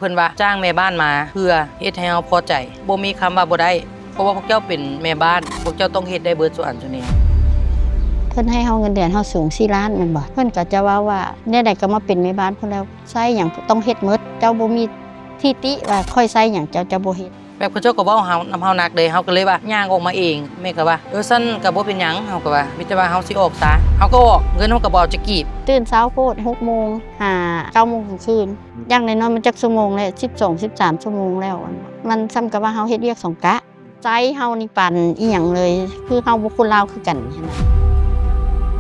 ເພິ່ນວ່າຈ້າງແມ່ບ້ານມາເພື່ອເຮັດໃຫ້ເຮົາພໍໃຈ, ບໍ່ມີຄຳວ່າບໍ່ໄດ້, ເພາະວ່າພວກເຈົ້າເປັນແມ່ບ້ານ, ພວກເຈົ້າຕ້ອງເຮັດໄດ້ເບິດສູ່ອັນສູ່ແນວ. ເພິ່ນໃຫ້ເຮົາເງິນເດືອນເຮົາສູງສີ່ລ້ານແມ່ນບໍ່? ເພິ່ນກໍຈະເວົ້າວ່າ ແນວໃດກໍມາເປັນແມ່ບ້ານພຸ້ນແລ້ວ, ໃຊ້ຫຍັງຕ້ອງເຮັດໝົດ, ເຈົ້າບໍ່ມີທິຕິວ່າຂ້ອຍໃຊ້ຫຍັງເຈົ້າ ເຈົ້າບໍ່ເຮັດ. ແບບເຂົາເຈົ້າກໍເວົ້າເຮົາ ນຳເຮົາໜັກເດ້, ເຮົາກໍເລີຍວ່າຍ່າງອອກມາເອງ. ແມ່ກໍວ່າ ເອີ ຊັ້ນກໍບໍ່ເປັນຫຍັງ, ເຮົາກໍວ່າ ມີແຕ່ວ່າເຮົາຊິອອກຊະ. ເຮົາກໍອອກ, ເງິນເຮົາກໍບໍ່ເອົາຈັກກີບ. ຕື່ນເຊົ້າໂພດ ຫົກໂມງຫາເກົ້າໂມງກາງຄືນ, ຢ່າງໜ້ອຍໆມັນຈັກຊົ່ວໂມງແລ້ວ? ສິບສອງ ສິບສາມຊົ່ວໂມງແລ້ວ. ມັນສ່ຳກັບວ່າເຮົາເຮັດວຽກສອງກະ. ໃຈເຮົານີ້ປານອີ່ຫຍັງເລີຍ, ຄືເຮົາບໍ່ຄົນລາວຄືກັນຫັ້ນນະ.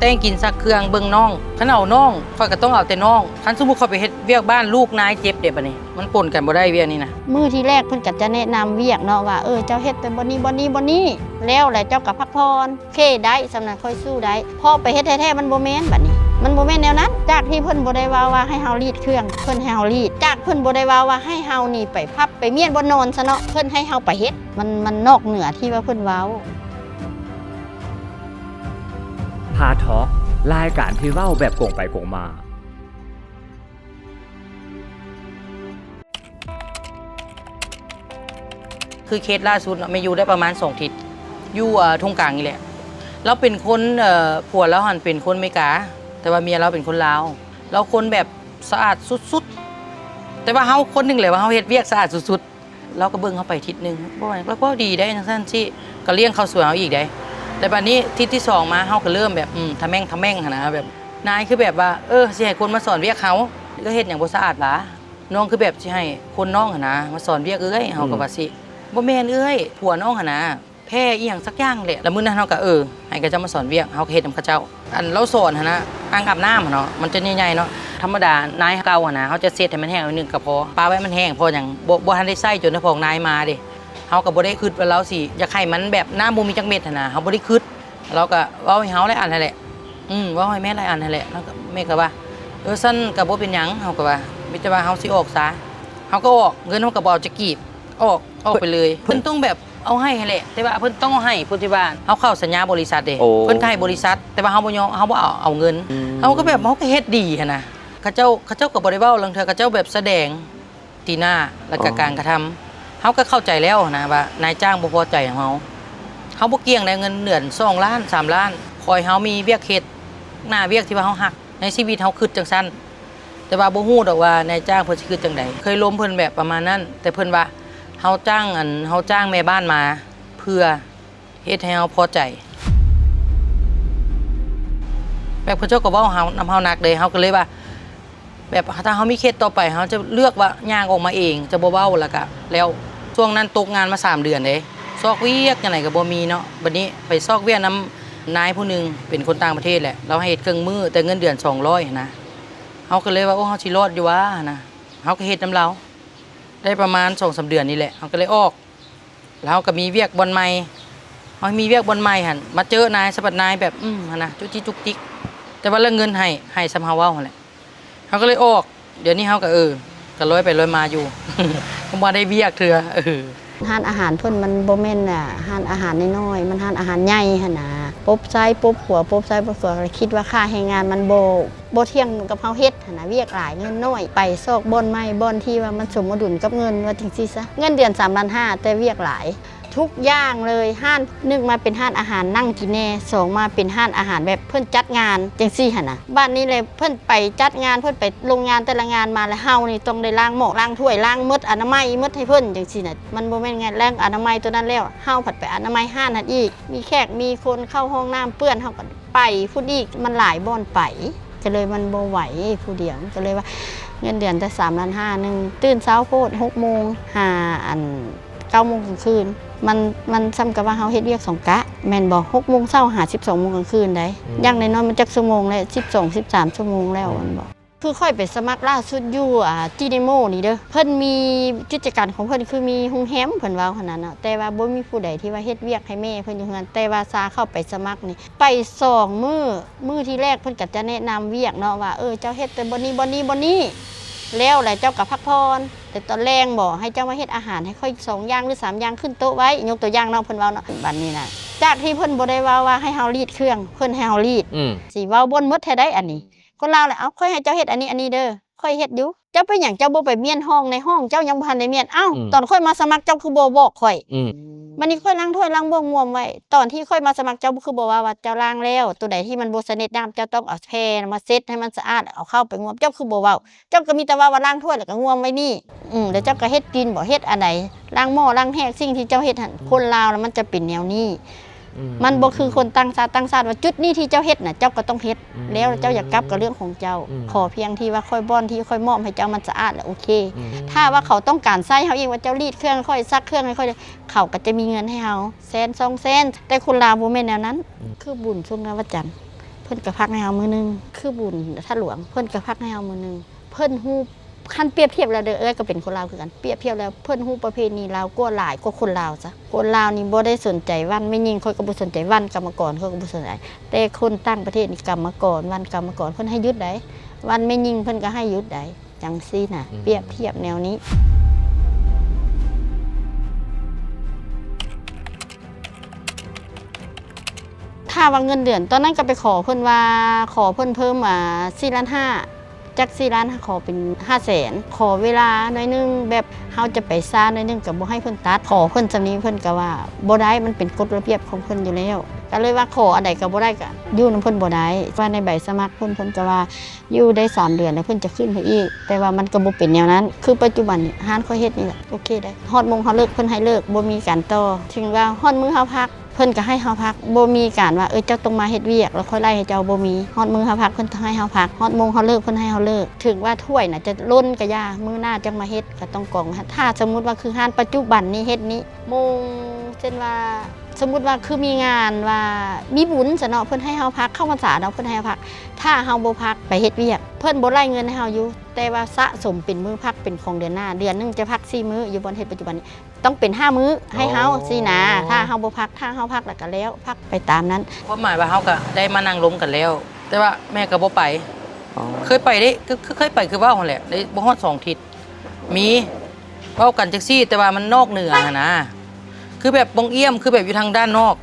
ແຕ່ງກິນຊັກເຄື່ອງເບິ່ງນ້ອງ, ຄັນເອົານ້ອງ ຂ້ອຍກໍຕ້ອງເອົາແຕ່ນ້ອງ. ຄັນສົມມຸດຂ້ອຍໄປເຮັດວຽກບ້ານ ລູກນາຍເຈັບເດ້ ບາດນີ້ມັນປົນກັນບໍ່ໄດ້ວຽກນີ້ນະ. ມື້ທີແລກເພິ່ນກໍຈະແນະນຳວຽກເນາະວ່າ ເອີ ເຈົ້າເຮັດແຕ່ບ່ອນນີ້ ບ່ອນນີ້ ບ່ອນນີ້ ແລ້ວ ແລ້ວເຈົ້າກໍພັກຜ່ອນ. ໂອເຄ ໄດ້ ສ່ຳນັ້ນຂ້ອຍສູ້ໄດ້. ພໍໄປເຮັດແທ້ໆ ມັນບໍ່ແມ່ນບາດນີ້, ມັນບໍ່ແມ່ນແນວນັ້ນ. ຈາກທີ່ເພິ່ນບໍ່ໄດ້ເວົ້າວ່າໃຫ້ເຮົາລີດເຄື່ອງ, ເພິ່ນໃຫ້ເຮົາລີດ. ຈາກເພິ່ນບໍ່ໄດ້ເວົ້າວ່າໃຫ້ເຮົານີ້ໄປພັບໄປມ້ຽນບ່ອນນອນຊະເນາະ, ເພິ່ນໃຫ້ເຮົາໄປເຮັດ. ມັນ ມັນນອກເໜືອທີ່ວ່າເພິ່ນເວົ້າ. ພາທອກ ລາຍການທີ່ເວົ້າແບບກົງໄປກົງມາ. ຄືເຄສລ່າສຸດເນາະ, ແມ່ຢູ່ໄດ້ປະມານສອງທິດ, ຢູ່ ເອີ ທົ່ງກາງນີ້ແຫຼະ. ລາວເປັນຄົນ ເອີ ຜົວລາວຫັ້ນເປັນຄົນເມກາ, ແຕ່ວ່າເມຍລາວເປັນຄົນລາວ. ລາວຄົນແບບສະອາດສຸດໆ, ແຕ່ວ່າເຮົາຄົນໜຶ່ງແຫຼະວ່າເຮົາເຮັດວຽກສະອາດສຸດໆ. ລາວກໍເບິ່ງເຮົາໄປທິດໜຶ່ງ, ບໍ່ວ່າ ລາວກໍດີໄດ໋ ຈັ່ງຊັ້ນຊີ້ ກໍລ້ຽງເຂົ້າສວຍເຮົາອີກໄດ໋. ແຕ່ບາດນີ້ທິດທີສອງມາ ເຮົາກໍເລີ່ມແບບ ອືມ ທະແມ່ງທະແມ່ງຫັ້ນນະ, ແບບນາຍຄືແບບວ່າ ເອີ ຊິໃຫ້ຄົນມາສອນວຽກເຮົາ, ເອື້ອຍເຮັດຫຍັງບໍ່ສະອາດຫວາ? ນ້ອງຄືແບບຊິໃຫ້ຄົນນ້ອງຫັ້ນນະມາສອນວຽກເອື້ອຍ, ເຮົາກໍວ່າ ອືມ ຊິ ບໍ່ແມ່ນເອື້ອຍ, ຜົວນ້ອງຫັ້ນນະ ແພ້ອີ່ຫຍັງສັກຢ່າງແຫຼະ. ແລ້ວມື້ນັ້ນເຮົາກໍ ເອີ ໃຫ້ເຂົາເຈົ້າມາສອນວຽກ, ເຮົາກໍເຮັດນຳເຂົາເຈົ້າ. ອັນລາວສອນຫັ້ນນະ ອ່າງອາບນ້ຳຫັ້ນເນາະ, ມັນຈະໃຫຍ່ໆເນາະ. ທຳມະດານາຍເກົ່າຫັ້ນນະ ເຮົາຈະເຊັດໃຫ້ມັນແຫ້ງໜ້ອຍໜຶ່ງກໍພໍ, ປະໄວ້ມັນແຫ້ງ. ເພາະຫຍັງ? ບໍ່ ບໍ່ທັນໄດ້ໃຊ້ຈົນໄດ້ພອກນາຍມາເດ້. ເຮົາກໍບໍ່ໄດ້ຄິດວ່າລາວຊິຢາກໃຫ້ມັນແບບນ້ຳບໍ່ມີຈັກເມັດຫັ້ນນະ, ເຮົາບໍ່ໄດ້ຄິດ. ລາວກໍເວົ້າໃຫ້ເຮົາຫຼາຍອັນຫັ້ນແຫຼະ, ອືມ ເວົ້າໃຫ້ແມ່ຫຼາຍອັນຫັ້ນແຫຼະ. ລາວກໍ ແມ່ກໍວ່າ ເອີ ຊັ້ນກໍບໍ່ເປັນຫຍັງ, ເຮົາກໍວ່າ ມີແຕ່ວ່າເຮົາຊິອອກຊະ. ເຮົາກໍອອກ, ເງິນເຮົາກໍບໍ່ເອົາຈັກກີບ, ອອກ ອອກໄປເລີຍ. ເພິ່ນຕ້ອງແບບ ເອົາໃຫ້ຫັ້ນແຫຼະ, ແຕ່ວ່າເພິ່ນຕ້ອງເອົາໃຫ້ຜູ້ທີ່ວ່າເຮົາເຂົ້າສັນຍາບໍລິສັດເດ້. ໂອ້ ເພິ່ນກໍໃຫ້ບໍລິສັດ, ແຕ່ວ່າເຮົາບໍ່ຍອມ, ເຮົາບໍ່ເອົາ ເອົາເງິນ. ອືມ ເຮົາກໍແບບ ເຮົາກໍເຮັດດີຫັ້ນນະ. ເຂົາເຈົ້າ ເຂົາເຈົ້າກໍບໍ່ໄດ້ເວົ້າ, ລາງເທື່ອເຂົາເຈົ້າແບບສະແດງຕີໜ້າ ແລ້ວກໍ ອໍ ການກະທຳ. ເຮົາກໍເຂົ້າໃຈແລ້ວຫັ້ນນະວ່ານາຍຈ້າງບໍ່ພໍໃຈຂອງເຮົາ. ເຮົາບໍ່ກ່ຽງໄດ້ເງິນເດືອນສອງລ້ານ ສາມລ້ານ, ຂໍໃຫ້ເຮົາມີວຽກເຮັດ, ໜ້າວຽກທີ່ວ່າເຮົາຮັກ. ໃນຊີວິດເຮົາຄິດຈັ່ງຊັ້ນ, ແຕ່ວ່າບໍ່ຮູ້ດອກວ່ານາຍຈ້າງເພິ່ນຊິຄິດຈັ່ງໃດ. ເຄີຍລົມເພິ່ນແບບປະມານນັ້ນ, ແຕ່ເພິ່ນວ່າເຮົາຈ້າງ ອັນ ເຮົາຈ້າງແມ່ບ້ານມາເພື່ອເຮັດໃຫ້ເຮົາພໍໃຈ. ແບບເຂົາເຈົ້າກໍເວົ້າເຮົາ ນຳເຮົາໜັກເດ້, ເຮົາກໍເລີຍວ່າ ແບບຖ້າເຮົາມີເຄສຕໍ່ໄປ ເຮົາຈະເລືອກວ່າຍ່າງອອກມາເອງ, ຈະບໍ່ເວົ້າ ແລ້ວກະແລ້ວ. ຊ່ວງນັ້ນຕົກງານມາສາມເດືອນເດ້, ຊອກວຽກຈັ່ງໃດກໍບໍ່ມີເນາະ. ບັດນີ້ໄປຊອກວຽກນຳນາຍຜູ້ໜຶ່ງ ເປັນຄົນຕ່າງປະເທດແຫຼະ, ລາວໃຫ້ເຮັດເຄື່ອງມື້ ແຕ່ເງິນເດືອນສອງຮ້ອຍຫັ້ນນະ. ເຮົາກໍເລີຍວ່າ ໂອ້ ເຮົາຊິລອດຢູ່ຫວາຫັ້ນນະ. ເຮົາກໍເຮັດນຳລາວໄດ້ປະມານສອງສາມເດືອນນີ້ແຫຼະ, ເຮົາກໍເລີຍອອກ. ແລ້ວເຮົາກໍມີວຽກບ່ອນໃໝ່, ເຮົາມີວຽກບ່ອນໃໝ່ຫັ້ນ ມາເຈີນາຍ ສະບັດນາຍແບບ ອືມ ຫັ້ນນະ, ຈຸກຈິກຈຸກຈິກ. ແຕ່ວ່າເລື່ອງເງິນໃຫ້ ໃຫ້ສ່ຳເຮົາເວົ້າຫັ້ນແຫຼະ. ເຮົາກໍເລີຍອອກ. ດຽວນີ້ເຮົາກໍ ເອີ ກໍລອຍໄປລອຍມາຢູ່ ບໍ່ໄດ້ວຽກເທື່ອ. ເອີ ຮ້ານອາຫານເພິ່ນມັນບໍ່ແມ່ນ ອ່າ ຮ້ານອາຫານນ້ອຍໆ, ມັນຮ້ານອາຫານໃຫຍ່ຫັ້ນນະ. ປົບຊ້າຍປົບຂວາ ປົບຊ້າຍປົບຂວາ, ຄິດວ່າຄ່າແຮງງານມັນບໍ່ ບໍ່ທ່ຽງກັບເຮົາເຮັດຫັ້ນນະ, ວຽກຫຼາຍເງິນໜ້ອຍ. ໄປຊອກບ່ອນໃໝ່, ບ່ອນທີ່ວ່າມັນສົມມະດຸນກັບເງິນ, ວ່າຈັ່ງຊີ້ຊະ. ເງິນເດືອນສາມລ້ານຫ້າ ແຕ່ວຽກຫຼາຍ. ທຸກຢ່າງເລີຍ, ຮ້ານ ໜຶ່ງມາເປັນຮ້ານອາຫານນັ່ງກິນແດ່, ສອງມາເປັນຮ້ານອາຫານແບບເພິ່ນຈັດງານຈັ່ງຊີ້ຫັ້ນນະ. ບາດນີ້ແຫຼະ ເພິ່ນໄປຈັດງານ, ເພິ່ນໄປລົງງານແຕ່ລະງານມາ, ແລ້ວເຮົານີ້ຕ້ອງໄດ້ລ້າງໝໍ້ລ້າງຖ້ວຍ, ລ້າງໝົດ, ອະນາໄມໝົດໃຫ້ເພິ່ນຈັ່ງຊີ້ນະ. ມັນບໍ່ແມ່ນງານລ້າງອະນາໄມຕົວນັ້ນແລ້ວ, ເຮົາພັດໄປອະນາໄມຮ້ານຫັ້ນອີກ. ມີແຂກມີຄົນເຂົ້າຫ້ອງນ້ຳເປື້ອນ, ເຮົາກໍໄປພຸ້ນອີກ. ມັນຫຼາຍບ່ອນໄປ. ກໍເລີຍມັນບໍ່ໄຫວຜູ້ດຽວ, ກໍເລີຍວ່າເງິນເດືອນແຕ່ສາມລ້ານຫ້າ ໜຶ່ງ ຕື່ນເຊົ້າໂພດ ຫົກໂມງ ຫາ ອັນ ເກົ້າໂມງກາງຄືນ. ມັນ ມັນສ່ຳກັບວ່າເຮົາເຮັດວຽກສອງກະແມ່ນບໍ່? ຫົກໂມງເຊົ້າຫາສິບສອງໂມງກາງຄືນໃດ໋. ອືມ ຢ່າງໜ້ອຍໆມັນຈັກຊົ່ວໂມງແຫຼະ? ສິບສອງ ສິບສາມຊົ່ວໂມງແລ້ວ ອືມ ແມ່ນບໍ່? ຄືຂ້ອຍໄປສະໝັກລ່າສຸດຢູ່ ອ່າ ຈີເນໂມນີ້ເດີ, ເພິ່ນມີກິດຈະການຂອງເພິ່ນ ຄືມີໂຮງແຮມ ເພິ່ນເວົ້າຫັ້ນນະເນາະ, ແຕ່ວ່າບໍ່ມີຜູ້ໃດທີ່ວ່າເຮັດວຽກໃຫ້ແມ່ເພິ່ນຢູ່ເຮືອນ. ແຕ່ວ່າຊາເຂົ້າໄປສະໝັກນີ້ ໄປສອງມື້, ມື້ທີແລກເພິ່ນກໍຈະແນະນຳວຽກເນາະວ່າ ເອີ ເຈົ້າເຮັດແຕ່ບ່ອນນີ້ ບ່ອນນີ້ ບ່ອນນີ້ ແລ້ວ ແລ້ວເຈົ້າກໍພັກຜ່ອນ. ແຕ່ຕອນແລງບໍ ໃຫ້ເຈົ້າມາເຮັດອາຫານໃຫ້ຂ້ອຍສອງຢ່າງ ຫຼື ສາມຢ່າງຂຶ້ນໂຕະໄວ້, ຍົກຕົວຢ່າງເນາະ ເພິ່ນເວົ້າເນາະ. ບັດນີ້ນະ ຈາກທີ່ເພິ່ນບໍ່ໄດ້ເວົ້າວ່າໃຫ້ເຮົາລີດເຄື່ອງ, ເພິ່ນໃຫ້ເຮົາລີດ. ອືມ ຊິເວົ້າບ່ອນໝົດແທ້ໃດ໋ອັນນີ້. ຄົນລາວແຫຼະ ເອົາ ຂ້ອຍໃຫ້ເຈົ້າເຮັດອັນນີ້ ອັນນີ້ເດີ, ຂ້ອຍເຮັດຢູ່. ເຈົ້າເປັນຫຍັງເຈົ້າບໍ່ໄປມ້ຽນຫ້ອງ ໃນຫ້ອງເຈົ້າຍັງບໍ່ທັນໄດ້ມ້ຽນ. ອ້າວ ອືມ ຕອນຂ້ອຍມາສະໝັກເຈົ້າຄືບໍ່ບອກຂ້ອຍ? ອືມ ບັດນີ້ຂ້ອຍລ້າງຖ້ວຍລ້າງບ່ວງງວມໄວ້. ຕອນທີ່ຂ້ອຍມາສະໝັກເຈົ້າຄືບໍ່ວ່າ ວ່າເຈົ້າລ້າງແລ້ວ ໂຕໃດທີ່ມັນບໍ່ສະໜິດນ້ຳ ເຈົ້າຕ້ອງເອົາແຜ່ມາເຊັດໃຫ້ມັນສະອາດ ເອົາເຂົ້າໄປງວມ. ເຈົ້າຄືບໍ່ເວົ້າ? ເຈົ້າກໍມີແຕ່ເວົ້າວ່າລ້າງຖ້ວຍແລ້ວກໍງວມໄວ້ນີ້. ອືມ ແລ້ວເຈົ້າກໍເຮັດກິນບໍ? ເຮັດອັນໃດ? ລ້າງໝໍ້ລ້າງແຮກ ສິ່ງທີ່ເຈົ້າເຮັດຫັ້ນ. ອືມ ຄົນລາວລະມັນຈະເປັນແນວນີ້. ອືມ ມັນບໍ່ຄືຄົນຕ່າງຊາດ. ຕ່າງຊາດວ່າຈຸດນີ້ທີ່ເຈົ້າເຮັດນະ ເຈົ້າກໍຕ້ອງເຮັດ. ອືມ ແລ້ວເຈົ້າຢາກກັບກໍເລື່ອງຂອງເຈົ້າ. ອືມ ຂໍພຽງທີ່ວ່າຂ້ອຍ ບ່ອນທີ່ຂ້ອຍມອບໃຫ້ເຈົ້າມັນສະອາດລະໂອເຄ. ອືມ ຖ້າວ່າເຂົາຕ້ອງການໃຊ້ເຮົາອີກ ວ່າເຈົ້າລີດເຄື່ອງໃຫ້ຂ້ອຍ ຊັກເຄື່ອງໃຫ້ຂ້ອຍ ເຂົາກໍຈະມີເງິນໃຫ້ເຮົາແສນສອງແສນ. ແຕ່ຄົນລາວບໍ່ແມ່ນແນວນັ້ນ. ອືມ ຄືບຸນສຸງນະວັດຈັນ ເພິ່ນກໍພັກໃຫ້ເຮົາມື້ໜຶ່ງ. ຄືບຸນທາດຫຼວງ ເພິ່ນກໍພັກໃຫ້ເຮົາມື້ໜຶ່ງ. ເພິ່ນຮູ້ ຄັນປຽບທຽບແລ້ວເດີ ເອື້ອຍກໍເປັນຄົນລາວຄືກັນ ປຽບທຽບແລ້ວເພິ່ນຮູ້ປະເພນີລາວກວ່າ ຫຼາຍກວ່າຄົນລາວຊະ. ຄົນລາວນີ້ບໍ່ໄດ້ສົນໃຈວັນແມ່ຍິງ ຂ້ອຍກໍບໍ່ສົນໃຈວັນກຳມະກອນ ຂ້ອຍກໍບໍ່ສົນໃຈ. ແຕ່ຄົນຕ່າງປະເທດນີ້ກຳມະກອນ ວັນກຳມະກອນ ເພິ່ນໃຫ້ຢຸດໃດ໋ ວັນແມ່ຍິງເພິ່ນກໍໃຫ້ຢຸດໄດ໋ ຈັ່ງຊີ້ນະ. ອືມ ປຽບທຽບແນວນີ້. ຖ້າວ່າເງິນເດືອນ ຕອນນັ້ນກໍໄປຂໍເພິ່ນວ່າ ຂໍເພິ່ນເພີ່ມ ອ່າ ສີ່ລ້ານຫ້າ ຈາກສີ່ລ້ານ ຂໍເປັນຫ້າແສນ. ຂໍເວລາໜ້ອຍໜຶ່ງ ແບບເຮົາຈະໄປຊ້າໜ້ອຍໜຶ່ງກໍບໍ່ໃຫ້ເພິ່ນຕັດ. ຂໍເພິ່ນສ່ຳນີ້ ເພິ່ນກໍວ່າບໍ່ໄດ້ ມັນເປັນກົດລະບຽບຂອງເພິ່ນຢູ່ແລ້ວ. ກໍເລີຍວ່າຂໍອັນໃດກໍບໍ່ໄດ້ ກໍຢູ່ນຳເພິ່ນບໍ່ໄດ້. ວ່າໃນໃບສະໝັກເພິ່ນ ເພິ່ນກໍວ່າຢູ່ໄດ້ສາມເດືອນ ແລ້ວເພິ່ນຈະຂຶ້ນໃຫ້ອີກ. ແຕ່ວ່າມັນກໍບໍ່ເປັນແນວນັ້ນ. ຄືປັດຈຸບັນນີ້ ຮ້ານຂ້ອຍເຮັດນີ້ແຫຼະ ໂອເຄໄດ໋. ຮອດໂມງເຮົາເລີກ ເພິ່ນໃຫ້ເລີກ ບໍ່ມີການຕໍ່. ເຖິງວ່າຮອດມື້ເຮົາພັກ ເພິ່ນກໍໃຫ້ເຮົາພັກ ບໍ່ມີການວ່າ ເອີ ເຈົ້າຕ້ອງມາເຮັດວຽກ ແລ້ວຂ້ອຍໄລ່ໃຫ້ເຈົ້າ ບໍ່ມີ. ຮອດມື້ເຮົາພັກ ເພິ່ນໃຫ້ເຮົາພັກ ຮອດໂມງເຮົາເລີກ ເພິ່ນໃຫ້ເຮົາເລີກ. ເຖິງວ່າຖ້ວຍນະຈະລົ້ນກໍຢ່າ ມື້ໜ້າຈັ່ງມາເຮັດ ກໍຕ້ອງກອງ. ຖ້າສົມມຸດວ່າຄືຮ້ານປັດຈຸບັນນີ້ເຮັດນີ້ ໂມງ ເຊັ່ນວ່າ ສົມມຸດວ່າຄືມີງານວ່າມີບຸນຊະເນາະ ເພິ່ນໃຫ້ເຮົາພັກ ເຂົ້າພັນສາເນາະ ເພິ່ນໃຫ້ເຮົາພັກ. ຖ້າເຮົາບໍ່ພັກ ໄປເຮັດວຽກ ເພິ່ນບໍ່ໄລ່ເງິນໃຫ້ເຮົາຢູ່ ແຕ່ວ່າສະສົມເປັນມື້ພັກ ເປັນຂອງເດືອນໜ້າ. ເດືອນໜຶ່ງຈະພັກສີ່ມື້ ຢູ່ບ່ອນເຮັດປັດຈຸບັນນີ້ ຕ້ອງເປັນຫ້າມື້ໃຫ້ເຮົາ. ອໍ ຊີ້ນະ ຖ້າເຮົາບໍ່ພັກ ຖ້າເຮົາພັກແລ້ວກໍແລ້ວ ພັກໄປຕາມນັ້ນ. ຄວາມໝາຍວ່າເຮົາກໍໄດ້ມານັ່ງລົມກັນແລ້ວ ແຕ່ວ່າແມ່ກໍບໍ່ໄປ. ອໍ ເຄີຍໄປເດ້ ຄື ຄືເຄີຍໄປ ຄືເວົ້າຫັ້ນແຫຼະ ໄດ້ບໍ່ຮອດສອງທິດ. ມີເວົ້າກັນຈັ່ງຊີ້ ແຕ່ວ່າມັນນອກເໜືອຫັ້ນນະ ຄືແບບປ່ອງອ້ຽມ ຄືແບບຢູ່ທາງດ້ານນອກ.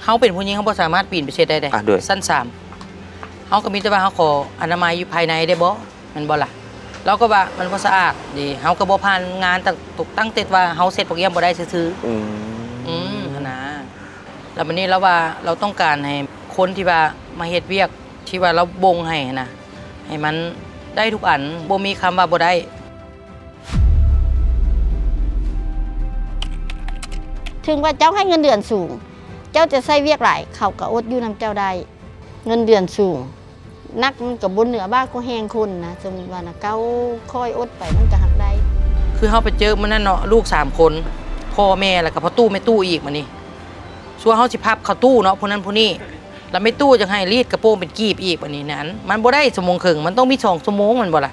ເຮົາເປັນຜູ້ຍິງ ເຮົາບໍ່ສາມາດປີນໄປເຮັດໄດ້ເດ້ ອ່າ ໂດຍ ຊັ້ນສາມ. ເຮົາກໍມີແຕ່ວ່າເຮົາຂໍອະນາໄມຢູ່ພາຍໃນໄດ້ບໍ່ ແມ່ນບໍ່ລະ? ລາວກໍວ່າມັນບໍ່ສະອາດເດ້. ເຮົາກໍບໍ່ຜ່ານງານຕັ້ງ ຕັ້ງແຕ່ວ່າເຮົາເຊັດປ່ອງອ້ຽມບໍ່ໄດ້ຊື່ໆ. ອືມ ອືມ ຫັ້ນນະ. ແລ້ວບັດນີ້ລາວວ່າລາວຕ້ອງການໃຫ້ຄົນທີ່ວ່າມາເຮັດວຽກ ທີ່ວ່າລາວບົ່ງໃຫ້ຫັ້ນນະ ໃຫ້ມັນໄດ້ທຸກອັນ ບໍ່ມີຄຳວ່າບໍ່ໄດ້. ເຖິງວ່າເຈົ້າໃຫ້ເງິນເດືອນສູງ ເຈົ້າຈະໃຊ້ວຽກຫຼາຍ ເຂົາກໍອົດຢູ່ນຳເຈົ້າໄດ້. ເງິນເດືອນສູງ ໜັກມັນກໍບໍ່ເໜືອບ່າກໍແຮງຄົນນະ. ສົມມຸດວ່ານະ ເຂົາຄອຍອົດໄປ ມັນກໍຫາກໄດ້. ຄືເຮົາໄປເຈີມື້ນັ້ນເນາະ ລູກສາມຄົນ ພໍ່ແມ່ ແລ້ວກໍພໍ່ຕູ້ແມ່ຕູ້ອີກ. ມານີ້ ສ່ວນເຮົາຊິພັບເຂົ້າຕູ້ເນາະ ຜູ້ນັ້ນຜູ້ນີ້ ແລ້ວແມ່ຕູ້ຍັງໃຫ້ລີດກະໂປງເປັນກີບອີກ. ບັດນີ້ນັ້ນ ມັນບໍ່ໄດ້ຊົ່ວໂມງເຄິ່ງ ມັນຕ້ອງມີສອງຊົ່ວໂມງ ແມ່ນບໍ່ລະ?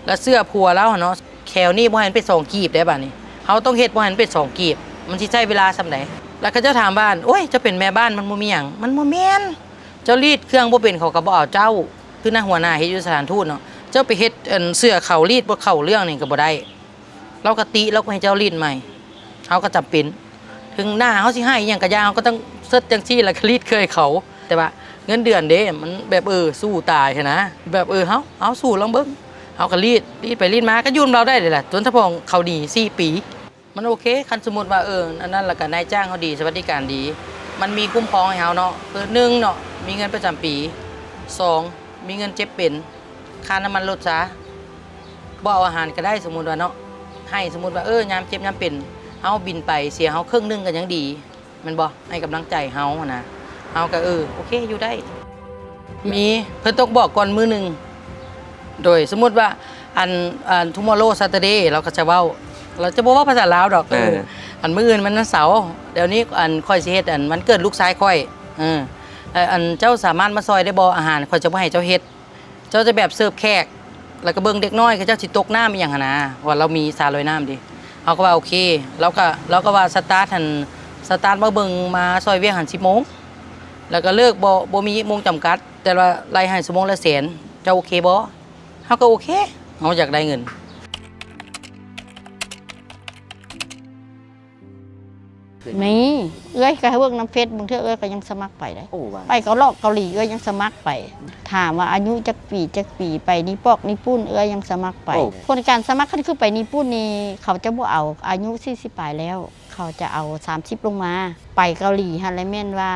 ແລ້ວເສື້ອຜົວລາວຫັ້ນເນາະ ແຂວນີ້ບໍ່ໃຫ້ມັນເປັນສອງກີບໄດ້. ບາດນີ້ເຮົາຕ້ອງເຮັດບໍ່ໃຫ້ມັນເປັນສອງກີບ ມັນຊິໃຊ້ເວລາສ່ຳໃດ? ແລ້ວເຂົາເຈົ້າຖາມວ່າ ໂອ້ຍ ເຈົ້າເປັນແມ່ບ້ານ ມັນບໍ່ມີຫຍັງ. ມັນບໍ່ແມ່ນ. ເຈົ້າລີດເຄື່ອງບໍ່ເປັນ ເຂົາກໍບໍ່ເອົາເຈົ້າ. ຄືນາຫົວໜ້າເຮັດຢູ່ສະຖານທູດເນາະ ເຈົ້າໄປເຮັດ ອັນ ເສື້ອເຂົາລີດບໍ່ເຂົ້າເລື່ອງນີ້ກໍບໍ່ໄດ້. ລາວກໍຕິ ລາວກໍໃຫ້ເຈົ້າລີດໃໝ່ ເຮົາກໍຈຳເປັນ. ເຖິງໜ້າເຮົາຊິຮ້າຍອີ່ຫຍັງກໍຢ່າ ເຮົາກໍຕ້ອງເຊີດຈັ່ງຊີ້ ແລ້ວກໍລີດເຄື່ອງໃຫ້ເຂົາ. ແຕ່ວ່າເງິນເດືອນເດ້ ມັນແບບ ເອີ ສູ້ຕາຍຫັ້ນນະ ແບບ ເອີ ເຮົາ ເຮົາສູ້ລອງເບິ່ງ. ເຮົາກໍລີດ ລີດໄປລີດມາ ກໍຢູ່ນຳລາວໄດ້ເດລະ ຈົນສະພອງເຂົາໜີສີ່ປີ. ມັນໂອເຄ ຄັນສົມມຸດວ່າ ເອີ ອັນນັ້ນ ແລ້ວກໍນາຍຈ້າງເຮົາດີ ສະຫວັດດີການດີ ມັນມີຄຸ້ມຄອງໃຫ້ເຮົາເນາະ. ຄືໜຶ່ງເນາະ ມີເງິນປະຈຳປີ ສອງ ມີເງິນເຈັບເປັນ ຄ່ານ້ຳມັນລົດຊາ ບໍ່ເອົາອາຫານກໍໄດ້. ສົມມຸດວ່າເນາະ ໃຫ້ ສົມມຸດວ່າ ເອີ ຍາມເຈັບຍາມເປັນ ເຮົາບິນໄປເສຍເຮົາເຄິ່ງໜຶ່ງກໍຍັງດີ ແມ່ນບໍ່? ໃຫ້ກຳລັງໃຈເຮົາຫັ້ນນະ ເຮົາກໍ ເອີ ໂອເຄ ຢູ່ໄດ້. ມີ ເພິ່ນຕ້ອງບອກກ່ອນມື້ໜຶ່ງ ໂດຍ ສົມມຸດວ່າ ອັນ ອັນ tomorrow Saturday ລາວກໍຈະເວົ້າ ລາວຈະບໍ່ເວົ້າພາສາລາວດອກ. ເອີ ເອີ ອັນ ມື້ອື່ນມັນວັນເສົາ ດຽວນີ້ ອັນ ຂ້ອຍຊິເຮັດ ອັນ ວັນເກີດລູກຊາຍຂ້ອຍ. ເອີ ແລະ ອັນ ເຈົ້າສາມາດມາຊ່ອຍໄດ້ບໍ່? ອາຫານຂ້ອຍຈະບໍ່ໃຫ້ເຈົ້າເຮັດ ເຈົ້າຈະແບບເສີບແຂກ ແລ້ວກໍເບິ່ງເດັກນ້ອຍ ເຂົາເຈົ້າຊິຕົກນ້ຳອີ່ຫຍັງຫັ້ນນະ ເພາະວ່າລາວມີສະລອຍນ້ຳເດ. ເຮົາກໍວ່າໂອເຄ ລາວກໍ ລາວກໍວ່າສະຕາດຫັ້ນ ສະຕາດມາເບິ່ງ ມາຊ່ອຍວຽກຫັ້ນສິບໂມງ ແລ້ວກໍເລີກ ບໍ່ ບໍ່ມີໂມງຈຳກັດ ແຕ່ວ່າໄລ່ໃຫ້ຊົ່ວໂມງລະແສນ ເຈົ້າໂອເຄບໍ່? ເຮົາກໍໂອເຄ ເຮົາຢາກໄດ້ເງິນ. ເ ມີ ເອື້ອຍກໍເບິ່ງນຳເຟສ ບາງເທື່ອເອື້ອຍກໍຍັງສະໝັກໄປໄດ໋. ໂອ້ ວ່າ ໄປເກົາຫຼອກເກົາຫຼີ ເອື້ອຍຍັງສະໝັກໄປ. ຖາມວ່າອາຍຸຈັກປີ ຈັກປີ ໄປຍີ່ປອກຍີ່ປຸ່ນ ເອື້ອຍຍັງສະໝັກໄປ. ໂອ້ ຜົນການສະໝັກ ຄັນຄືໄປຍີ່ປຸ່ນນີ້ ເຂົາຈະບໍ່ເອົາອາຍຸສີ່ສິບປາຍແລ້ວ ເຂົາຈະເອົາສາມສິບລົງມາ. ໄປເກົາຫຼີຫັ້ນແຫຼະ ແມ່ນວ່າ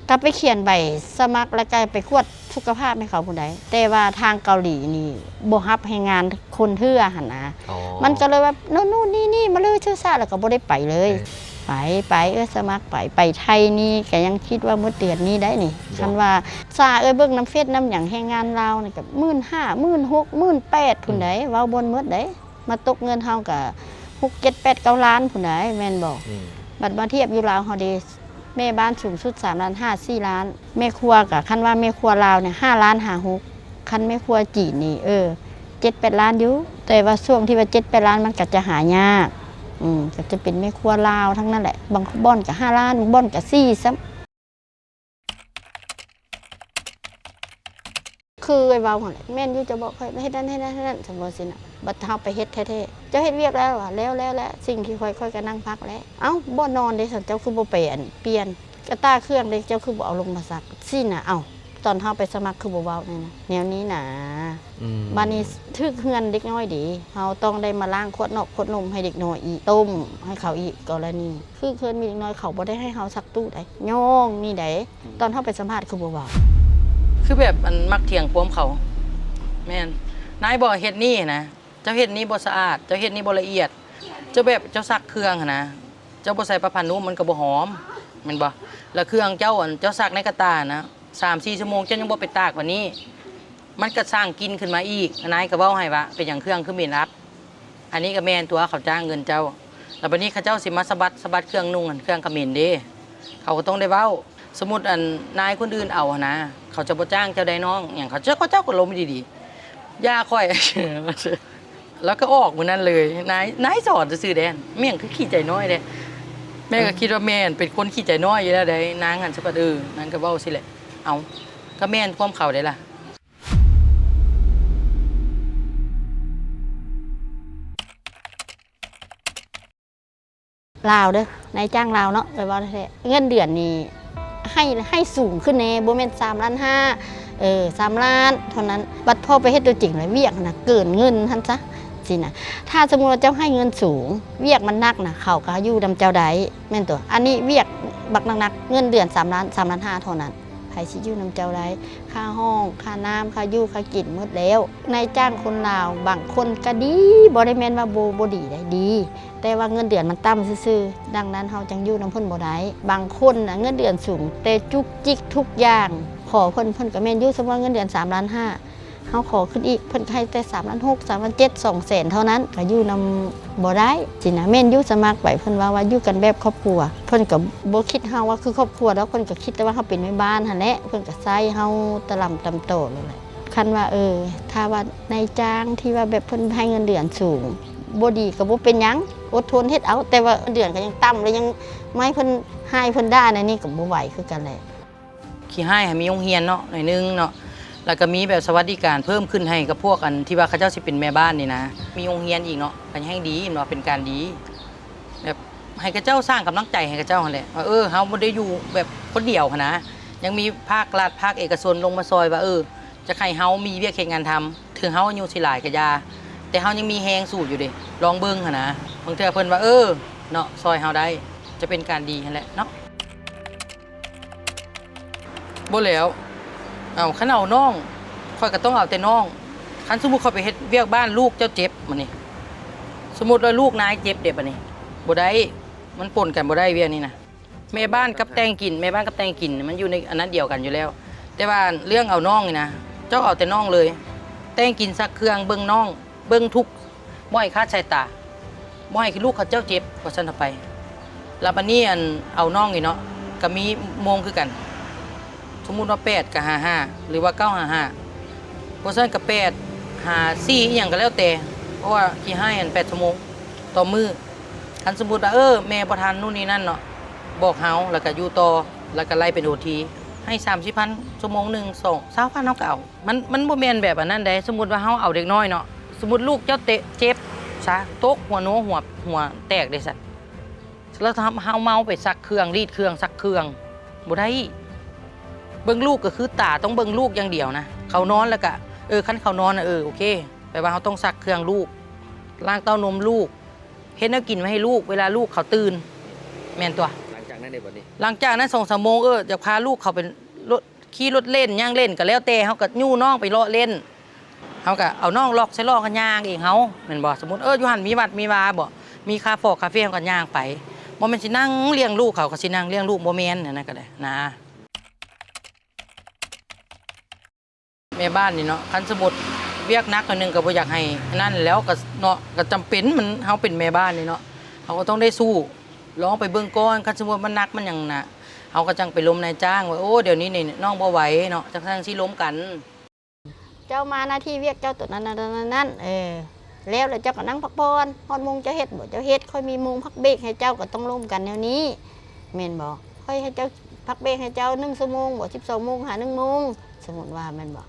ກໍໄປຂຽນໃບສະໝັກ ແລ້ວກໍໄປກວດສຸຂະພາບໃຫ້ເຂົາພຸ້ນໃດ໋. ແຕ່ວ່າທາງເກົາຫຼີນີ້ບໍ່ຮັບແຮງງານຄົນເທື່ອຫັ້ນນະ. ອໍ ມັນກໍເລີຍວ່າ ໂນ່ນໆ ນີ້ໆ ມາເລີຍ ຊື່ຊາ ແລ້ວກໍບໍ່ໄດ້ໄປເລີຍ. ເອີ ໄປ ໄປ ເອີ ສະໝັກໄປ. ໄປໄທນີ້ກໍຍັງຄິດວ່າໝົດເດືອນນີ້ໄດ໋ນີ້. ບໍ່ ຄັນວ່າຊາ ເອີ ເບິ່ງນຳເຟສນຳຫຍັງ ແຮງງານລາວນີ້ກໍໝື່ນຫ້າ ໝື່ນຫົກ ໝື່ນແປດພຸ້ນໃດ໋. ອືມ ເວົ້າບໍ່ໝົດໃດ໋. ມາຕົກເງິນເຮົາກະຫົກ ເຈັດ ແປດ ເກົ້າລ້ານພຸ້ນໃດ໋ ແມ່ນບໍ່? ອືມ ບັດມາທຽບຢູ່ລາວເຮົາເດ ແມ່ບ້ານສູງສຸດສາມລ້ານຫ້າ ສີ່ລ້ານ ແມ່ຄົວກະ ຄັນວ່າແມ່ຄົວລາວນີ້ຫ້າລ້ານຫາຫົກ ຄັນແມ່ຄົວຈີນນີ້ ເອີ ເຈັດ ແປດລ້ານຢູ່ ແຕ່ວ່າຊ່ວງທີ່ວ່າເຈັດ ແປດລ້ານມັນກະຈະຫາຍາກ. ອືມ ກະຈະເປັນແມ່ຄົວລາວທັງນັ້ນແຫຼະ ບາງບ່ອນກະຫ້າລ້ານ ບາງບ່ອນກະສີ່ຊ້ຳ. ຄືເອື້ອຍເວົ້າຫັ້ນແຫຼະ ແມ່ນຢູ່ ເຈົ້າບອກຂ້ອຍເຮັດນັ້ນເຮັດນັ້ນເຮັດນັ້ນ ສຳມະຊີ້ນະ ບັດເຮົາໄປເຮັດແທ້ໆ ເຈົ້າເຮັດວຽກແລ້ວຫວາ? ແລ້ວ ແລ້ວ ແລ້ວ ສິ່ງທີ່ຂ້ອຍ ຂ້ອຍກໍນັ່ງພັກແຫຼະ. ເອົ້າ ບ່ອນນອນເດ້ ຊັ້ນເຈົ້າຄືບໍ່ໄປ ອັນ ປ່ຽນກະຕ່າເຄື່ອງເດ້ ເຈົ້າຄືບໍ່ເອົາລົງມາຊັກ? ຊີ້ນະ. ເອົ້າ ຕອນເຮົາໄປສະໝັກຄືບໍ່ເວົ້າແນວນັ້ນ ແນວນີ້ນາ. ອືມ ບາດນີ້ຖືກເຮືອນເດັກນ້ອຍເດ ເຮົາຕ້ອງໄດ້ມາລ້າງຂວດນອກຂວດນົມໃຫ້ເດັກນ້ອຍອີກ ຕົ້ມໃຫ້ເຂົາອີກ ກໍລະນີ ຄືເຄີຍມີເດັກນ້ອຍ ເຂົາບໍ່ໄດ້ໃຫ້ເຮົາຊັກຕູ້ໃດ໋ ຍ້ອງນີ້ໃດ໋. ອືມ ຕອນເຮົາໄປສຳພາດຄືບໍ່ເວົ້າ ຄືແບບ ອັນ ມັກຖຽງຄວາມເຂົາ. ແມ່ນ ນາຍບອກເຮັດນີ້ນະ ເຈົ້າເຮັດນີ້ບໍ່ສະອາດ ເຈົ້າເຮັດນີ້ບໍ່ລະອຽດ ເຈົ້າແບບ ເຈົ້າຊັກເຄື່ອງຫັ້ນນະ ເຈົ້າບໍ່ໃສ່ຜ້າຜ້ານຸ້ມ ມັນກໍບໍ່ຫອມ ແມ່ນບໍ່? ແລ້ວເຄື່ອງເຈົ້າ ອັນ ເຈົ້າຊັກໃນກະຕ່ານະ ສາມສີ່ຊົ່ວໂມງ ເຈົ້າຍັງບໍ່ໄປຕາກບາດນີ້ ມັນກໍສ້າງກິ່ນຂຶ້ນມາອີກ. ນາຍກໍເວົ້າໃຫ້ວ່າ ເປັນຫຍັງເຄື່ອງຄືເໝັນອັບ? ອັນນີ້ກໍແມ່ນຕົວະ ເຂົາຈ້າງເງິນເຈົ້າ ແລ້ວບາດນີ້ເຂົາເຈົ້າຊິມາສະບັດ ສະບັດເຄື່ອງນຸ່ງຫັ້ນ ເຄື່ອງກະເໝັນເດ້ ເຂົາກໍຕ້ອງໄດ້ເວົ້າ. ສົມມຸດ ອັນ ນາຍຄົນອື່ນເອົາຫັ້ນນະ ເຂົາຈະບໍ່ຈ້າງເຈົ້າໄດ້ນ້ອງ ຫຍັງ ເຂົາເຈົ້າ ເຂົາເຈົ້າກໍລົມດີໆ ຢ່າຂ້ອຍ ແລ້ວກໍອອກມື້ນັ້ນເລີຍ. ນາຍ ນາຍສອນຊື່ໆເດ້ ແມ່ນຫຍັງຄືຂີ້ໃຈນ້ອຍແທ້? ແມ່ກໍຄິດວ່າແມ່ນເປັນຄົນຂີ້ໃຈນ້ອຍຢູ່ແລ້ວໃດ໋ ນາງຫັ້ນ ສະບັດ ເອີ ນາງກໍເວົ້າຊີ້ແຫຼະ. ເອົ້າ ກໍແມ່ນຄວາມເຂົາເດ້ລະ. ລາວເດີ ນາຍຈ້າງລາວເນາະ ເອີ ເວົ້າແທ້ໆ ເງິນເດືອນນີ້ໃຫ້ ໃຫ້ສູງຂຶ້ນແດ່ ບໍ່ແມ່ນສາມລ້ານຫ້າ ເອີ ສາມລ້ານເທົ່ານັ້ນ. ບັດພໍໄປເຮັດຕົວຈິງແລ້ວ ວຽກຫັ້ນນະເກີນເງິນຫັ້ນຊະ ຊີ້ນະ. ຖ້າສົມມຸດວ່າເຈົ້າໃຫ້ເງິນສູງ ວຽກມັນໜັກນະ ເຂົາກໍຢູ່ນຳເຈົ້າໄດ້ ແມ່ນຕົວະ. ອັນນີ້ວຽກບັກໜັກໆ ເງິນເດືອນສາມລ້ານ ສາມລ້ານຫ້າເທົ່ານັ້ນ ໃຜຊິຢູ່ນຳເຈົ້າໄດ້? ຄ່າຫ້ອງ ຄ່ານ້ຳ ຄ່າຢູ່ ຄ່າກິນ ໝົດແລ້ວ. ນາຍຈ້າງຄົນລາວບາງຄົນກໍດີ ບໍ່ໄດ້ແມ່ນວ່າບໍ່ ບໍ່ດີໃດ໋ ດີ ແຕ່ວ່າເງິນເດືອນມັນຕ່ຳຊື່ໆ ດັ່ງນັ້ນເຮົາຈັ່ງຢູ່ນຳເພິ່ນບໍ່ໄດ້. ບາງຄົນນະເງິນເດືອນສູງ ແຕ່ຈຸກຈິກທຸກຢ່າງ ຂໍເພິ່ນ ເພິ່ນກໍແມ່ນຢູ່. ສົມມຸດວ່າເງິນເດືອນສາມລ້ານຫ້າ ເຮົາຂໍຂຶ້ນອີກ ເພິ່ນກໍໃຫ້ແຕ່ສາມລ້ານຫົກ ສາມລ້ານເຈັດ ສອງແສນເທົ່ານັ້ນ ກໍຢູ່ນຳບໍ່ໄດ້ຊີ້ນະ. ແມ່ນຢູ່ ສະໝັກໄປ ເພິ່ນວ່າ ວ່າຢູ່ກັນແບບຄອບຄົວ ເພິ່ນກໍບໍ່ຄິດເຮົາວ່າຄືຄອບຄົວດອກ ເພິ່ນກໍຄິດແຕ່ວ່າເຮົາເປັນແມ່ບ້ານຫັ້ນແຫຼະ ເພິ່ນກໍໃຊ້ເຮົາຕະຫຼຳຕຳຕໍ່ໂລດແຫຼະ. ຄັນວ່າ ເອີ ຖ້າວ່ານາຍຈ້າງທີ່ວ່າແບບເພິ່ນໃຫ້ເງິນເດືອນສູງ ບໍ່ດີກໍບໍ່ເປັນຫຍັງ ອົດທົນເຮັດເອົາ ແຕ່ວ່າເດືອນກໍຍັງຕ່ຳ ແລ້ວຍັງມາໃຫ້ເພິ່ນຮ້າຍເພິ່ນດ່າແນວນີ້ກໍບໍ່ໄຫວຄືກັນແຫຼະ. ຂີ້ຮ້າຍໃຫ້ມີໂຮງຮຽນເນາະ ໜ້ອຍໜຶ່ງເນາະ ແລ້ວກໍມີແບບສະຫວັດດີການເພີ່ມຂຶ້ນໃຫ້ກັບພວກ ອັນ ທີ່ວ່າເຂົາເຈົ້າຊິເປັນແມ່ບ້ານນີ້ນະ ມີໂຮງຮຽນອີກເນາະ ກໍແຮ່ງດີເນາະ ເປັນການດີ ແບບໃຫ້ເຂົາເຈົ້າ ສ້າງກຳລັງໃຈໃຫ້ເຂົາເຈົ້າຫັ້ນແຫຼະ ວ່າ ເອີ ເຮົາບໍ່ໄດ້ຢູ່ແບບຄົນດຽວຫັ້ນນະ ຍັງມີພາກລັດ ພາກເອກະຊົນລົງມາຊ່ອຍວ່າ ເອີ ຈະໃຫ້ເຮົາມີວຽກເຮັດງານທຳ ເຖິງເຮົາອາຍຸຊິຫຼາຍກໍຢ່າ ແຕ່ເຮົາຍັງມີແຮງສູ້ຢູ່ເດ ລອງເບິ່ງຫັ້ນນະ. ບາງເທື່ອເພິ່ນວ່າ ເອີ ເນາະ ຊ່ອຍເຮົາໄດ້ ຈະເປັນການດີຫັ້ນແຫຼະເນາະ. ບໍ່ແລ້ວ ເອົາ ຄັນເອົານ້ອງ ຂ້ອຍກໍຕ້ອງເອົາແຕ່ນ້ອງ. ຄັນສົມມຸດຂ້ອຍໄປເຮັດວຽກບ້ານ ລູກເຈົ້າເຈັບບາດນີ້ ສົມມຸດວ່າລູກນາຍເຈັບເດ ບາດນີ້ ບໍ່ໄດ້ ມັນປົນກັນບໍ່ໄດ້ວຽກນີ້ນະ. ແມ່ບ້ານກັບແຕ່ງກິນ ແມ່ບ້ານກັບແຕ່ງກິນມັນຢູ່ໃນອັນນັ້ນດຽວກັນຢູ່ແລ້ວ ແຕ່ວ່າເລື່ອງເອົານ້ອງນີ້ນະ ເຈົ້າເອົາແຕ່ນ້ອງເລີຍ ແຕ່ງກິນ ຊັກເຄື່ອງ ເບິ່ງນ້ອງ ເບິ່ງທຸກ ບໍ່ໃຫ້ຄາດສາຍຕາ ບໍ່ໃຫ້ລູກເຂົາເຈົ້າເຈັບ ວ່າຊັ້ນເຖາະໄປ. ແລ້ວບາດນີ້ ອັນ ເອົານ້ອງນີ້ເນາະ ກໍມີໂມງຄືກັນ ສົມມຸດວ່າແປດກໍຫາຫ້າ ຫຼືວ່າເກົ້າຫາຫ້າ ບໍ່ຊັ້ນກໍແປດຫາສີ່ ອີ່ຫຍັງກໍແລ້ວແຕ່ ເພາະວ່າຂີ້ຮ້າຍ ອັນ ແປດຊົ່ວໂມງຕໍ່ມື້. ຄັນສົມມຸດວ່າ ເອີ ແມ່ບໍ່ທັນ ໂນ່ນນີ້ນັ້ນເນາະ ບອກເຮົາ ແລ້ວກໍຢູ່ຕໍ່ ແລ້ວກໍໄລ່ເປັນໂອທີ ໃຫ້ສາມສິບພັນ ຊົ່ວໂມງໜຶ່ງ ສອງ ຊາວພັນ ເຮົາກໍເອົາ. ມັນ ມັນບໍ່ແມ່ນແບບອັນນັ້ນໃດ໋. ສົມມຸດວ່າເຮົາເອົາເດັກນ້ອຍເນາະ ສົມມຸດລູກເຈົ້າເຕະເຈັບຊະ ຕົກຫົວໂນ ຫົວ ຫົວແຕກເດຊັ້ນ. ແລ້ວຖ້າເຮົາເມົາໄປຊັກເຄື່ອງ ລີດເຄື່ອງ ຊັກເຄື່ອງ ບໍ່ໄດ້. ເບິ່ງລູກກໍຄືຕາຕ້ອງເບິ່ງລູກຢ່າງດຽວນະ. ເຂົານອນແລ້ວກະ ເອີ ຄັນເຂົານອນນະ ເອີ ໂອເຄ ແປວ່າເຮົາຕ້ອງຊັກເຄື່ອງລູກ ລ້າງເຕົ້ານົມລູກ ເຮັດແນວກິນໄວ້ໃຫ້ລູກ ເວລາລູກເຂົາຕື່ນ ແມ່ນຕົວະ. ຫຼັງຈາກນັ້ນເດບັດນີ້? ຫຼັງຈາກນັ້ນສອງສາມໂມງ ເອີ ຢາກພາລູກເຂົາໄປລົດ ຂີ່ລົດເລ່ນ ຍ່າງເລ່ນກໍແລ້ວແຕ່ ເຮົາກໍຍູ້ນ້ອງໄປເລາະເລ່ນ. ເຮົາກໍເອົານ້ອງລັອກໃສ່ລໍ້ ກໍຍ່າງເອງເຮົາ ແມ່ນບໍ່? ສົມມຸດ ເອີ ຢູ່ຫັ້ນມີວັດມີວາບໍ່ ມີຄາຟອກຄາເຟ ເຮົາກໍຍ່າງໄປ. ບໍ່ແມ່ນຊິນັ່ງລ້ຽງລູກ ເຂົາກໍຊິນັ່ງລ້ຽງລູກ ບໍ່ແມ່ນ ອັນນັ້ນກໍໄດ້ນະ. ແມ່ບ້ານນີ້ເນາະ ຄັນສົມມຸດວຽກໜັກໜ້ອຍໜຶ່ງກໍບໍ່ຢາກໃຫ້ອັນນັ້ນແຫຼ້ວ ກໍເນາະ ກໍຈຳເປັນ ມັນ ເຮົາເປັນແມ່ບ້ານນີ້ເນາະ ເຮົາກໍຕ້ອງໄດ້ສູ້ ລອງໄປເບິ່ງກ່ອນ. ຄັນສົມມຸດມັນໜັກມັນຫຍັງນະ ເຮົາກໍຈັ່ງໄປລົມນາຍຈ້າງວ່າ ໂອ້ ດຽວນີ້ນີ້ນ້ອງບໍ່ໄຫວເນາະ ຈັ່ງຊັ້ນຈັ່ງຊີ້ ລົມກັນ. ເຈົ້າມາໜ້າທີ່ວຽກເຈົ້າໂຕນັ້ນໆ ເອີ ແລ້ວ ແລ້ວເຈົ້າກໍນັ່ງພັກຜ່ອນ ຮອດໂມງເຈົ້າເຮັດບໍ່ ເຈົ້າເຮັດ ຂ້ອຍມີໂມງພັກເບກໃຫ້ເຈົ້າ ກໍຕ້ອງລົມກັນແນວນີ້ ແມ່ນບໍ່? ຂ້ອຍໃຫ້ເຈົ້າ ພັກເບກໃຫ້ເຈົ້າໜຶ່ງຊົ່ວໂມງບໍ່ ສິບສອງໂມງຫາໜຶ່ງໂມງ ສົມມຸດວ່າ ແມ່ນບໍ່?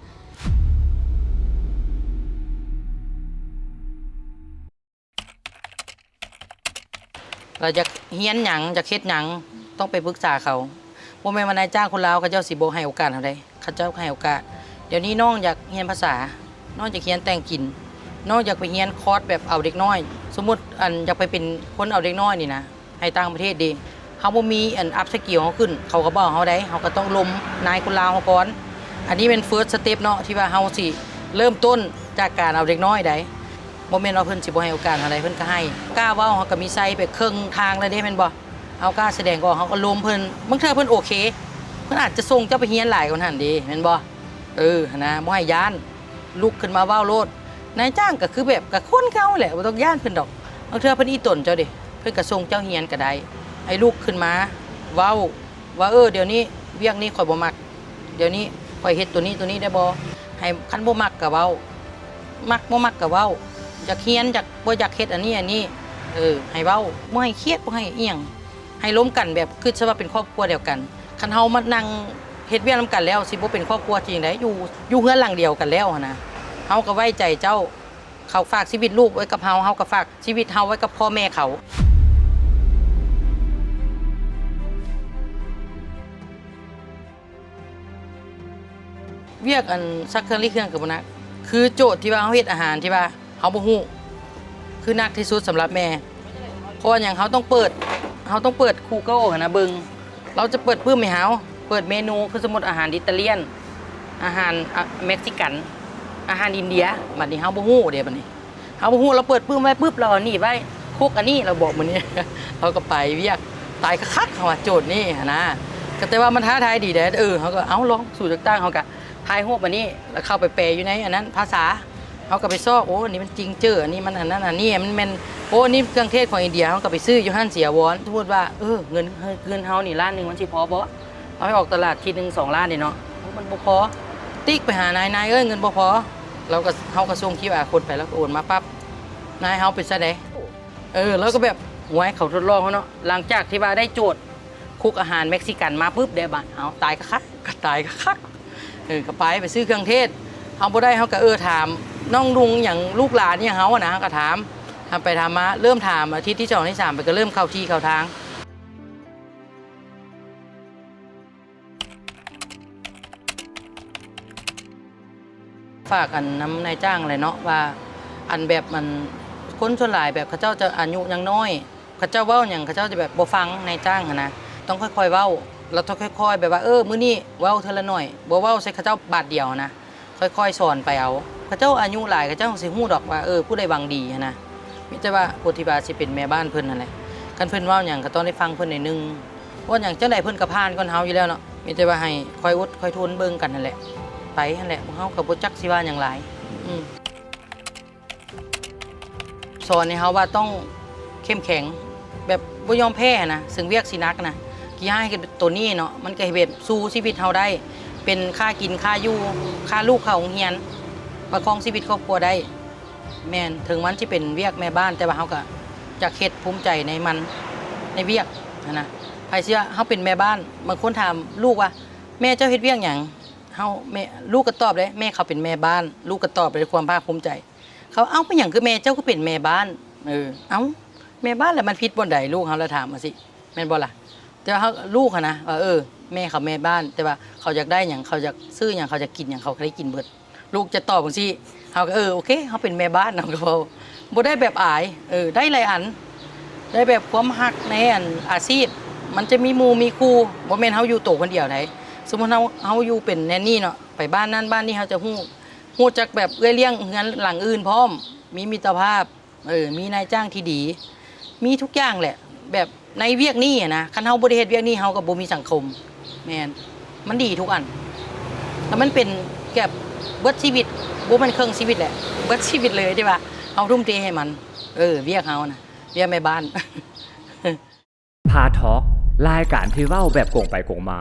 ລະຢາກຮຽນຫຍັງ ຢາກເຮັດຫຍັງ ຕ້ອງໄປປຶກສາເຂົາ. ບໍ່ແມ່ນວ່ານາຍຈ້າງຄົນລາວເຂົາເຈົ້າຊິບໍ່ໃຫ້ໂອກາດເຮົາໃດ ເຂົາເຈົ້າໃຫ້ໂອກາດ. ດຽວນີ້ນ້ອງຢາກຮຽນພາສາ ນ້ອງຢາກຮຽນແຕ່ງກິນ ນ້ອງຢາກໄປຮຽນຄອດແບບເອົາເດັກນ້ອຍ ສົມມຸດ ອັນ ຢາກໄປເປັນຄົນເອົາເດັກນ້ອຍນີ້ນະ ໃຫ້ຕ່າງປະເທດເດ. ເຮົາບໍ່ມີອັນ up skill ເຮົາຂຶ້ນ ເຂົາກໍບໍ່ເອົາເຮົາໃດ ເຮົາກໍຕ້ອງລົມນາຍຄົນລາວເຮົາກ່ອນ. ອັນນີ້ແມ່ນ first step ເນາະ ທີ່ວ່າເຮົາຊິເລີ່ມຕົ້ນຈາກການເອົາເດັກນ້ອຍໃດ. ບໍ່ແມ່ນວ່າເພິ່ນຊິບໍ່ໃຫ້ໂອກາດເຮົາໃດ ເພິ່ນກໍໃຫ້. ກ້າເວົ້າ ເຮົາກໍມີໄຊໄປເຄິ່ງທາງແລ້ວເດ້ ແມ່ນບໍ່? ເຮົາກ້າສະແດງອອກ ເຮົາກໍລົມເພິ່ນ. ບາງເທື່ອເພິ່ນໂອເຄ ເພິ່ນອາດຈະສົ່ງເຈົ້າໄປຮຽນຫຼາຍກວ່ານັ້ນເດ້ ແມ່ນບໍ່? ເອີ ຫັ້ນນະ ບໍ່ໃຫ້ຢ້ານ ລຸກຂຶ້ນມາເວົ້າໂລດ. ນາຍຈ້າງກໍຄືແບບ ກໍຄົນເກົ່າແຫຼະ ບໍ່ຕ້ອງຢ້ານເພິ່ນດອກ. ບາງເທື່ອເພິ່ນອີ່ຕົນເຈົ້າເດ້ ເພິ່ນກໍສົ່ງເຈົ້າຮຽນກໍໄດ້. ໃຫ້ລຸກຂຶ້ນມາເວົ້າວ່າ ເອີ ດຽວນີ້ວຽກນີ້ຂ້ອຍບໍ່ມັກ ດຽວນີ້ຂ້ອຍເຮັດໂຕນີ້ໂຕນີ້ໄດ້ບໍ່? ໃຫ້ ຄັນບໍ່ມັກກໍເວົ້າ ມັກບໍ່ມັກກໍເວົ້າ ຢາກຮຽນ ຢາກ ບໍ່ຢາກເຮັດອັນນີ້ອັນນີ້ ເອີ ໃຫ້ເວົ້າ ບໍ່ໃຫ້ຄຽດ ບໍ່ໃຫ້ອີ່ຫຍັງ ໃຫ້ລົມກັນແບບ ຄຶດຊະວ່າເປັນຄອບຄົວດຽວກັນ. ຄັນເຮົາມານັ່ງເຮັດວຽກນຳກັນແລ້ວ ຊິບໍ່ເປັນຄອບຄົວຈິງໃດ ຢູ່ ຢູ່ເຮືອນຫຼັງດຽວກັນແລ້ວຫັ້ນນະ. ເຮົາກໍໄວ້ໃຈເຈົ້າ ເຂົາຝາກຊີວິດລູກໄວ້ກັບເຮົາ ເຮົາກໍຝາກຊີວິດເຮົາໄວ້ກັບພໍ່ແມ່ເຂົາ. ວຽກອັນຊັກເຄື່ອງລີດເຄື່ອງກໍບໍ່ໜັກ ຄືໂຈດທີ່ວ່າເຮົາເຮັດອາຫານທີ່ວ່າເຮົາບໍ່ຮູ້ ຄືໜັກທີ່ສຸດສຳລັບແມ່. ເພາະວ່າຫຍັງ? ເຮົາຕ້ອງເປີດ ເຮົາຕ້ອງເປີດ Google ຫັ້ນນະ ເບິ່ງ ລາວຈະເປີດປຶ້ມໃຫ້ເຮົາ ເປີດເມນູ ຄືສົມມຸດອາຫານອິຕາລຽນ ອາຫານ ອາ ເມັກຊິກັນ ອາຫານອິນເດຍ ບັດນີ້ເຮົາບໍ່ຮູ້ເດ້ ບັດນີ້ ເຮົາບໍ່ຮູ້ ລາວເປີດປຶ້ມໄວ້ປຶບ ລາວເອົານີ້ໄວ້ ຄົກອັນນີ້ ລາວບອກມື້ນີ້ ເຮົາກໍໄປວຽກ ຕາຍຄັກໆ ເຮົາວ່າໂຈດນີ້ຫັ້ນນະ. ກໍແຕ່ວ່າມັນທ້າທາຍດີເດ້ ເອີ ເຮົາກໍເອົາລອງສູ້ຈັກຕັ້ງ ເຮົາກໍຖ່າຍຮູບອັນນີ້ ແລ້ວເຂົ້າໄປແປຢູ່ໃນອັນນັ້ນພາສາ ເຮົາກໍໄປຊອກ ໂອ້ ອັນນີ້ມັນຈິງເຈີ ອັນນີ້ມັນອັນນັ້ນອັນນີ້ ມັນແມ່ນ ໂອ້ ອັນນີ້ເຄື່ອງເທດຂອງອິນເດຍ ເຮົາກໍໄປຊື້ຢູ່ຫັ້ນ ສະຫຍາວອນ. ສົມມຸດວ່າ ເອີ ເງິນ ເງິນເຮົານີ້ລ້ານໜຶ່ງມັນຊິພໍບໍ່? ເຮົາອອກຕະຫຼາດທີໜຶ່ງສອງລ້ານນີ້ເນາະ ມັນບໍ່ພໍ. ຕິກໄປຫານາຍ ນາຍເອີຍ ເງິນບໍ່ພໍ. ລາວກໍ ເຮົາກໍສົ່ງຄິວອາໂຄດໄປ ລາວກໍໂອນມາປັບ. ນາຍເຮົາເປັນຊັ້ນໃດ ເອີ ລາວກໍແບບ ໂອ້ຍ ເຂົາທົດລອງເຮົາເນາະ. ຫຼັງຈາກທີ່ວ່າໄດ້ໂຈດຄຸກອາຫານເມັກຊິກັນມາປຶບເດ້ ບາດ ເອົາ ຕາຍຄັກໆ ກໍຕາຍຄັກໆ ເອີ ກໍໄປ ໄປຊື້ເຄື່ອງເທດ ເຮົາບໍ່ໄດ້ ເຮົາກໍ ເອີ ຖາມນ້ອງລຸງຫຍັງ ລູກຫຼານຫຍັງເຮົາຫັ້ນນະ ເຮົາກໍຖາມ ຖາມໄປຖາມມາ ເລີ່ມຖາມ ອາທິດທີສອງທີສາມໄປ ກໍເລີ່ມເຂົ້າທີ່ເຂົ້າທາງ. ຝາກອັນນຳນາຍຈ້າງແຫຼະເນາະ ວ່າອັນແບບ ອັນ ຄົນສ່ວນຫຼາຍແບບເຂົາເຈົ້າຈະອາຍຸຍັງນ້ອຍ ເຂົາເຈົ້າເວົ້າຫຍັງ ເຂົາເຈົ້າຈະແບບບໍ່ຟັງນາຍຈ້າງຫັ້ນນະ. ຕ້ອງຄ່ອຍໆເວົ້າ ລະຕ້ອງຄ່ອຍໆແບບວ່າ ເອີ ມື້ນີ້ເວົ້າເທື່ອລະໜ້ອຍ ບໍ່ເວົ້າໃສ່ເຂົາເຈົ້າບາດດຽວຫັ້ນນະ. ຄ່ອຍໆສອນໄປເອົາ. ເຂົາເຈົ້າອາຍຸຫຼາຍ ເຂົາເຈົ້າຊິຮູ້ດອກວ່າ ເອີ ຜູ້ໃດຫວັງດີຫັ້ນນະ. ມີແຕ່ວ່າຜູ້ທີ່ວ່າຊິເປັນແມ່ບ້ານເພິ່ນຫັ້ນແຫຼະ ຄັນເພິ່ນເວົ້າຫຍັງກໍຕ້ອງໄດ້ຟັງເພິ່ນໜ້ອຍໜຶ່ງ. ເວົ້າຫຍັງຈັ່ງໃດເພິ່ນກໍຜ່ານກ່ອນເຮົາຢູ່ແລ້ວເນາະ. ມີແຕ່ວ່າໃຫ້ຄອຍອົດຄອຍທົນເບິ່ງກັນຫັ້ນແຫຼະ ໄປຫັ້ນແຫຼະ. ພວກເຮົາກໍບໍ່ຈັກຊິວ່າຫຍັງຫຼາຍ. ອືມ. ສອນໃຫ້ເຮົາວ່າຕ້ອງເຂັ້ມແຂງ ແບບບໍ່ຍອມແພ້ນະ. ເຊິ່ງວຽກຊິໜັກນະ ຂີ້ຮ້າຍຄືໂຕນີ້ເນາະ ມັນກໍເຮັດແບບສູ້ຊີວິດເຮົາໄດ້ ເປັນຄ່າກິນ ຄ່າຢູ່ ຄ່າລູກເຂົ້າໂຮງຮຽນ ປະຄອງຊີວິດຄອບຄົວໄດ້. ແມ່ນ ເຖິງມັນຊິເປັນວຽກແມ່ບ້ານ ແຕ່ວ່າເຮົາກໍຢາກເຮັດ ພູມໃຈໃນມັນ ໃນວຽກຫັ້ນນະ. ໃຜຊິວ່າເຮົາເປັນແມ່ບ້ານ ບາງຄົນຖາມລູກວ່າ ແມ່ເຈົ້າເຮັດວຽກຫຍັງ? ເຮົາ ແມ່ ລູກກໍຕອບເດ້ ແມ່ເຂົາເປັນແມ່ບ້ານ. ລູກກໍຕອບດ້ວຍຄວາມພາກພູມໃຈ. ເຂົາ ເອົ້າ ເປັນຫຍັງຄືແມ່ເຈົ້າຄືເປັນແມ່ບ້ານ? ເອີ ເອົ້າ ແມ່ບ້ານລະມັນຜິດບ່ອນໃດ? ລູກເຮົາລະຖາມຈັ່ງຊີ້ ແມ່ນບໍ່ລະ? ແຕ່ວ່າເຮົາ ລູກຫັ້ນນະ ວ່າ ເອີ ແມ່ເຂົາແມ່ບ້ານ ແຕ່ວ່າເຂົາຢາກໄດ້ຫຍັງ ເຂົາຢາກຊື້ຫຍັງ ເຂົາຢາກກິນຫຍັງ ເຂົາກະໄດ້ກິນເບິດ. ລູກຈະຕອບຈັ່ງຊີ້ ເຮົາກະ ເອີ ໂອເຄ ເຮົາເປັນແມ່ບ້ານ ເຮົາກະເວົ້າ ບໍ່ໄດ້ແບບອາຍ ເອີ ໄດ້ຫຼາຍອັນ ໄດ້ແບບຄວາມຮັກໃນອັນອາຊີບ ມັນຈະມີໝູ່ມີຄູ່ ບໍ່ແມ່ນເຮົາຢູ່ໂຕຄົນດຽວໃດ. ສົມມຸດເຮົາ ເຮົາຢູ່ເປັນແນນນີ້ເນາະ ໄປບ້ານນັ້ນບ້ານນີ້ ເຮົາຈະຮູ້ ຮູ້ຈັກແບບເອື້ອຍລ້ຽງເຮືອນຫຼັງອື່ນພ້ອມ ມີມິດຕະພາບ ເອີ ມີນາຍຈ້າງທີ່ດີ ມີທຸກຢ່າງແຫຼະ ແບບໃນວຽກນີ້ຫັ້ນນະ ຄັນເຮົາບໍ່ໄດ້ເຮັດວຽກນີ້ ເຮົາກະບໍ່ມີສັງຄົມ. ແມ່ນ ມັນດີທຸກອັນ ແລ້ວມັນເປັນແບບເບິດຊີວິດ ບໍ່ແມ່ນເຄິ່ງຊີວິດແຫຼະ ເບິດຊີວິດເລີຍທີ່ວ່າເຮົາທຸ່ມເທໃຫ້ມັນ ເອີ ວຽກເຮົານະ ວຽກແມ່ບ້ານ. ພາທອກ ລາຍການທີ່ເວົ້າແບບກົງໄປກົງມາ.